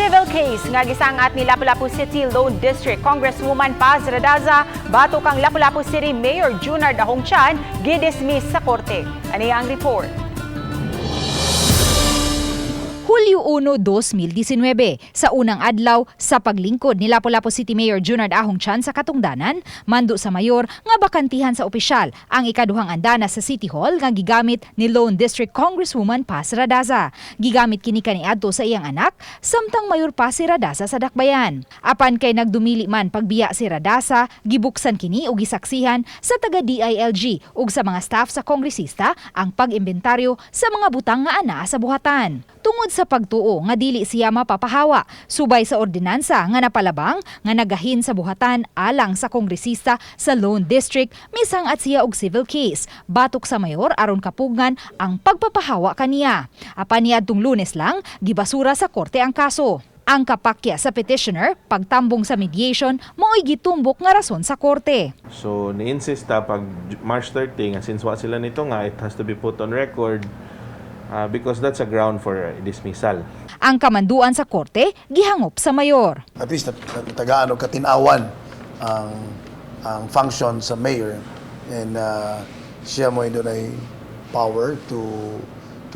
Civil case nga gisangat ni Lapu-Lapu City Lone District Congresswoman Paz Radaza batok kang Lapu-Lapu City Mayor Junard Ahong Chan gidismiss sa korte. Ani ang report. Hulyo 1, 2019, sa unang adlaw sa paglingkod ni Lapu-Lapu City Mayor Junard Ahong Chan sa katungdanan, mando sa mayor nga bakantihan sa opisyal ang ikaduhang andana sa City Hall nga gigamit ni Lone District Congresswoman Paz Radaza. Gigamit kini kaniadto sa iyang anak samtang mayor pa si Radaza sa Dakbayan. Apan kay nagdumili man pagbiya si Radaza, gibuksan kini og gisaksihan sa taga DILG ug sa mga staff sa kongresista ang pag-imbentaryo sa mga butang nga anaa sa buhatan. Tungod sa pagtuo nga dili siya mapapahawa, subay sa ordinansa nga napalabang nga nagahin sa buhatan alang sa kongresista sa Lone District, misangat siya og civil case batok sa mayor aron kapugngan ang pagpapahawa kaniya. Apan niadtong Lunes lang gibasura sa korte ang kaso. Ang kapakya sa petitioner pagtambong sa mediation mao'y gitumbok nga rason sa korte. So, ni-insist ta pag March 30 nga since wa sila nito nga it has to be put on record because that's a ground for dismissal. Ang kamanduan sa korte gihangop sa mayor. At least natagaan og katinawan ang function sa mayor and siya mo ay power to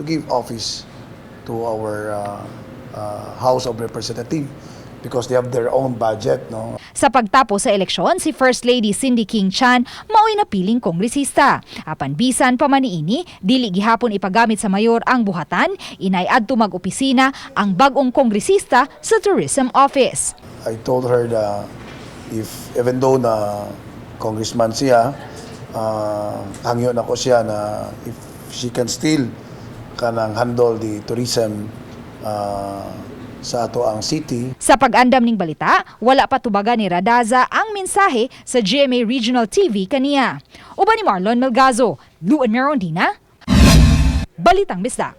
give office to our House of Representative because they have their own budget, no? Sa pagtapos sa eleksyon, si First Lady Cindy King Chan mao'y napiling kongresista. Apan bisan pa man niini, dili gihapon ipagamit sa mayor ang buhatan, inay adto mag-opisina ang bag-ong kongresista sa Tourism Office. I told her that if even though na congressman siya, hangyo nako siya na if she can still kanang handle the tourism sa atoang city. Sa pag-andam ning balita, wala pa tubagan ni Radaza ang mensahe sa GMA Regional TV kaniya. Uban ni Marlon Melgazo, Luan Merondina, Balitang Bisdak.